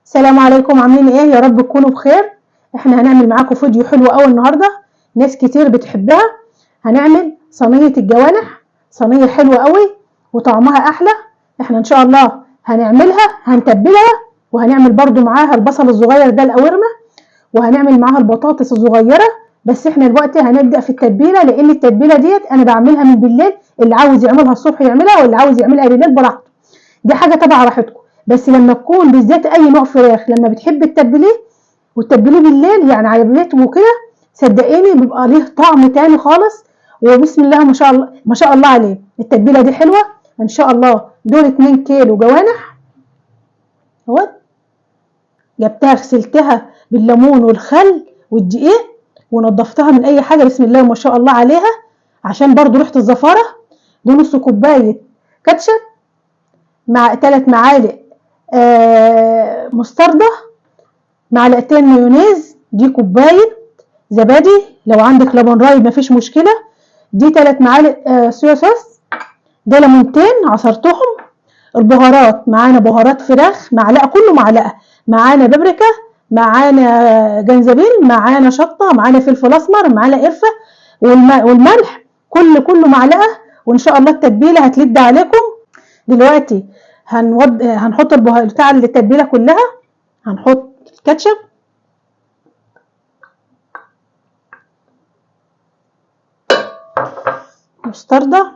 السلام عليكم، عاملين ايه؟ يا رب تكونوا بخير. احنا هنعمل معاكم فيديو حلو قوي النهارده، ناس كتير بتحبها. هنعمل صينية الجوانح، صينية حلوة قوي وطعمها احلى. احنا ان شاء الله هنعملها، هنتبلها، وهنعمل برضو معاها البصل الصغير ده القوارمه، وهنعمل معاها البطاطس الصغيرة. بس احنا دلوقتي هنبدا في التتبيله، لان التتبيله ديت انا بعملها من بالليل. اللي عاوز يعملها الصبح يعملها، واللي عاوز يعملها بالليل براحته، دي حاجة تبع راحتكم. بس لما تكون بالذات اي نوع فراخ لما بتحب تتبليه وتتبليه بالليل يعني على البيت وكده، صدقيني بيبقى ليه طعم تاني خالص. وبسم الله ما شاء الله ما شاء الله عليه، التتبيله دي حلوة ان شاء الله. دول 2 كيلو جوانح اهو، جبتها غسلتها بالليمون والخل والدقيق ونضفتها من اي حاجة، بسم الله ما شاء الله عليها، عشان برضو ريحه الزفاره. دي نص كوباية كاتشب مع 3 معالق مستردة، معلقتين مايونيز، دي كوباية زبادي، لو عندك لبن رايب مفيش مشكلة، دي 3 معالق صويا صوص، ده ليمونتين عصرتهم. البهارات معانا بهارات فراخ معلقه، كله معلقه، معانا بابريكا، معانا جنزبيل، معانا شطه، معانا فلفل اسمر، معانا قرفه، والملح، كله معلقه. وان شاء الله التتبيله هتلد عليكم. دلوقتي هنحط البهار بتاع التتبيله كلها. هنحط الكاتشب، مستردة،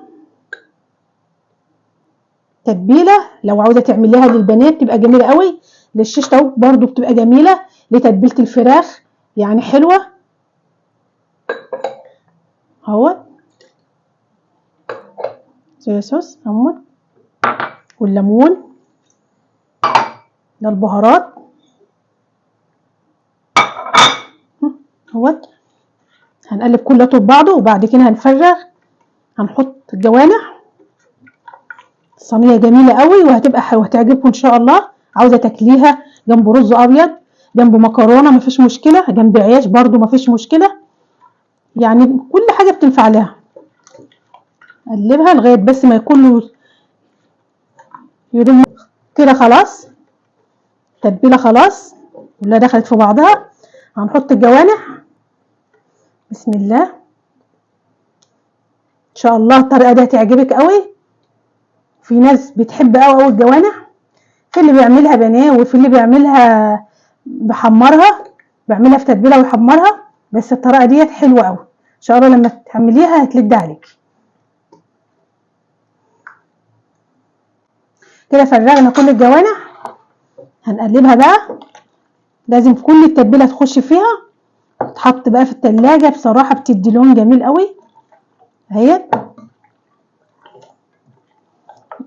تتبيله لو عاوزه تعمليها للبنات تبقى جميلة قوي، للشيش طاووق برضو بتبقى جميلة، لتتبيله الفراخ يعني حلوة اهو. صويا صوص اهو، والليمون، ده البهارات اهوت. هنقلب كله في بعضه، وبعد كده هنفرغ، هنحط الجوانح. صينية جميلة قوي وهتبقى حلوة، هتعجبكم ان شاء الله. عاوزه تاكليها جنب رز ابيض، جنب مكرونه مفيش مشكلة، جنب عيش برضو مفيش مشكلة، يعني كل حاجة بتنفع لها. قلبها لغاية بس ما يكون له يرم كده. خلاص التتبيله خلاص كلها دخلت في بعضها. هنحط الجوانح، بسم الله. ان شاء الله الطريقة دي هتعجبك قوي. في ناس بتحب قوي قوي الجوانح، في اللي بيعملها بانيه، وفي اللي بيعملها بحمرها، بيعملها في تتبيله ويحمرها. بس الطريقة ديت حلوة قوي، ان شاء الله لما تعمليها هتلد عليك. كده فرغنا كل الجوانح، هنقلبها بقى. لازم كل التتبيله تخش فيها، تتحط بقى في التلاجة. بصراحة بتدي لون جميل قوي اهي.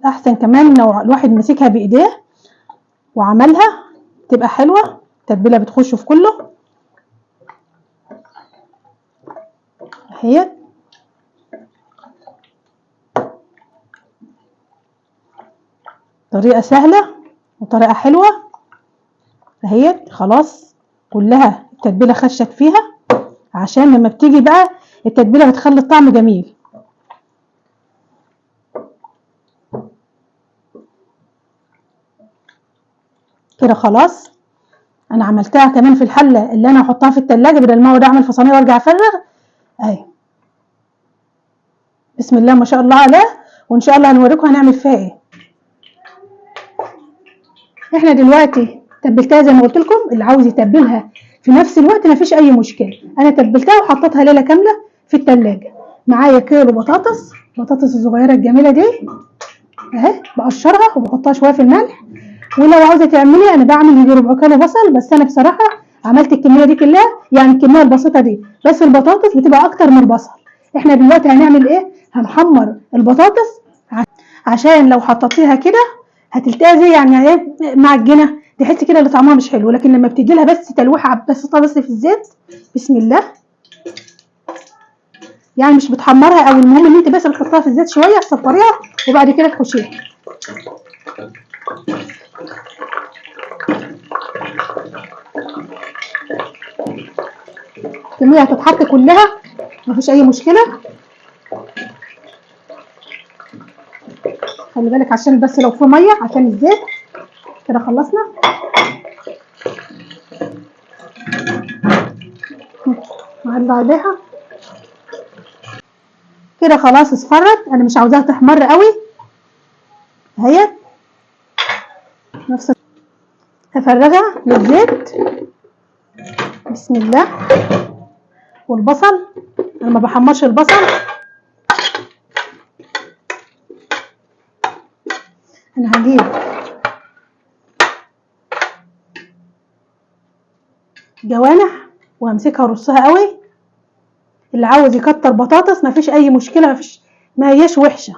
احسن كمان لو الواحد مسكها بايديه وعملها تبقى حلوة. التتبيله بتخش في كله اهي. طريقه سهلة وطريقه حلوة اهي. خلاص كلها التتبيله خشت فيها، عشان لما بتيجي بقى التتبيله بتخلي الطعم جميل. كده خلاص انا عملتها كمان في الحلة اللي انا هحطها في التلاجة، بدل ما اقعد اعمل في صينية وارجع افرغ اهي. بسم الله ما شاء الله عليها، وان شاء الله هنوريكم هنعمل فيها ايه. احنا دلوقتي تبلتها زي ما قلت لكم، اللي عاوز يتبلها في نفس الوقت مفيش اي مشكلة. انا تبلتها وحطيتها ليلة كاملة في التلاجة. معايا كيلو بطاطس، البطاطس الصغيرة الجميلة دي اهي، بقشرها وبحطها شوية في الملح. ولو عاوزه تعملي، انا بعمل يجي ربع كيلو بصل، بس انا بصراحة عملت الكمية دي كلها، يعني الكمية البسيطة دي، بس البطاطس بتبقى اكتر من البصل. احنا دلوقتي هنعمل ايه؟ هنحمر البطاطس، عشان لو حطيتيها كده هتلتقي زي يعني ايه معجنه، تحسي كده اللي طعمها مش حلو. لكن لما بتدي لها بس تلويحه بسيطة بس في الزيت، بسم الله، يعني مش بتحمرها قوي، المهم ان انت بس بتحطها في الزيت شوية تصفريها وبعد كده تحشيها. الكمية هتتحط كلها مفيش اي مشكلة. خلي بالك عشان بس لو في مية عشان الزيت. كده خلصنا. نعلي عليها كده. خلاص اصفرت، انا مش عاوزاها تحمر قوي اهي. نفس هفرغها للزيت، بسم الله. والبصل انا ما بحمرش البصل، انا هجيب جوانح وهمسكها ارصها قوي. اللي عاوز يكتر بطاطس مفيش اي مشكلة، مفيش، ما هياش وحشة،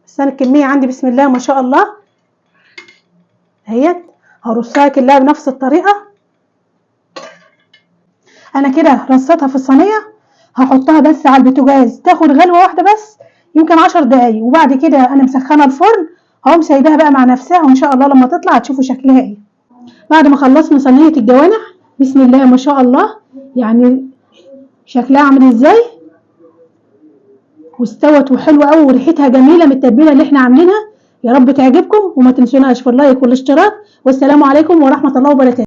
بس انا الكمية عندي بسم الله ما شاء الله اهيت. هرصها كلها بنفس الطريقة. انا كده رصيتها في الصينية، هحطها بس على البوتاجاز تاخد غلوه واحدة بس، يمكن 10 دقايق، وبعد كده انا مسخنه الفرن هقوم سايباها بقى مع نفسها، وان شاء الله لما تطلع هتشوفوا شكلها ايه. بعد ما خلصنا صينية الجوانح بسم الله ما شاء الله، يعني شكلها عامل ازاي، واستوت وحلوه قوي وريحتها جميلة من التتبيله اللي احنا عاملينها. يا رب تعجبكم، وما تنسوناش في اللايك والاشتراك، والسلام عليكم ورحمة الله وبركاته.